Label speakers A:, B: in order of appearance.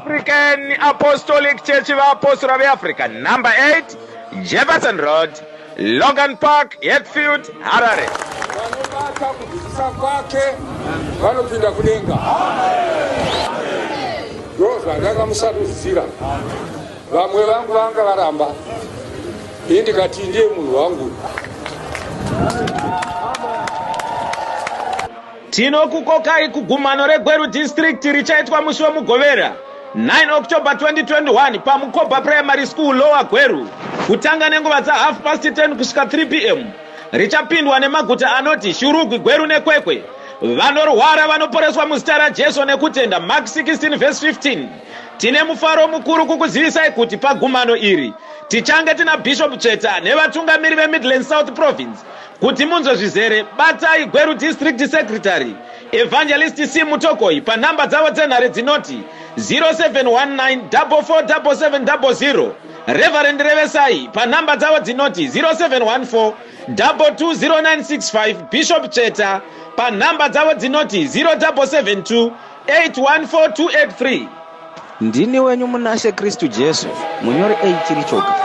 A: African Apostolic Church vaapostora veAfrica, number 8 Jefferson Road, Logan Park, Hatfield, Harare.
B: Vanobata kudzidzisa kwake vanopinda kudenga. Ndozvandakamusarudzira. Vamwe vangu vanga varamba, ini ndikati ndiye munhu wangu.
A: Tinokukokai kugumano reGweru District richaitwa musi weMugovera 9 October 2021 paMukoba Primary School, Lower Gweru, kutanga nenguva dza half past 10 kusvika 3 pm. Richapindwa nemaguta anoti Shurugwi, Gweru neKwekwe. Vanorwara vanoporeswa muzita raJesu nekutenda. Mark 16 verse 15. Tine mufaro mukuru kukuzivisai kuti pagumano iri tichange tina Bishop Tsveta nevatungamiri veMidlands South Province. Kuti munzwe zvizere, batai Gweru District Secretary, Evangelist C Mutokoi panhamba dzavo dzenhare dzinoti 0719 447700, Reverend Revesai panhamba dzavo dzinoti 0714 220965, Bishop Tsveta panhamba dzavo dzinoti 0772 814283.
C: Ndini wenyu munaShe Kristu Jesu, munyori A. Chirichoga.